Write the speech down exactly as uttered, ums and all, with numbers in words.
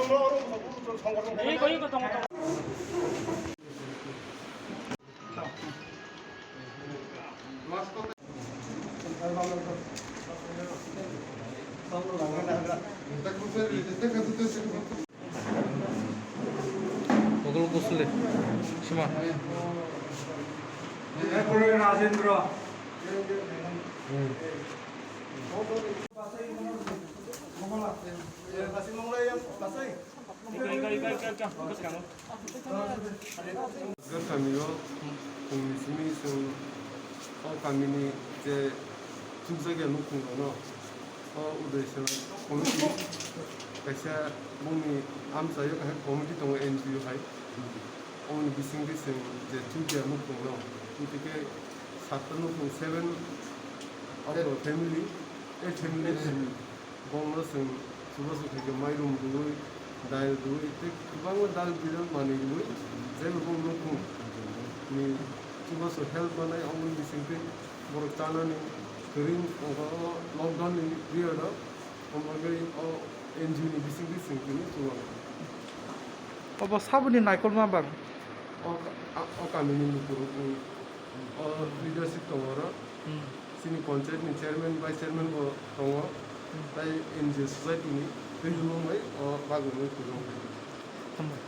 Ogol gusule. Sima. Rajendra. Gor kamio, khungni simi chwng o kamini je chukjakya nukhung rokno o Udai Sena committee kaisa bongni amchaio kaisa committee tongo N G O hai. Oboni bisingtwi chwng je chukya nukhungno, tei khe satta nukhung, seven of the family, eight family. Bongno chwng chubachu khaikhe mairum rwui, dal rwui, tei kwbangma dal bijal manwi rwui, jebo bong nukhung ni chubachu help manai, oboni bisingtwi borok chanani kwrwi wngkha o lockdown ni period o, omo bagwi o N G O ni bisingtwi chwng tini chubago. Obo saboni naikolma bang? O ka-, a-, o kamini lukurokni o leadership tongo oro. Hmm. Chini panchayat ni chairman, vice chairman bo tongo. Hmm. Tai N G O society ni twi nung bai o bagwi nung twi nung. Hambai.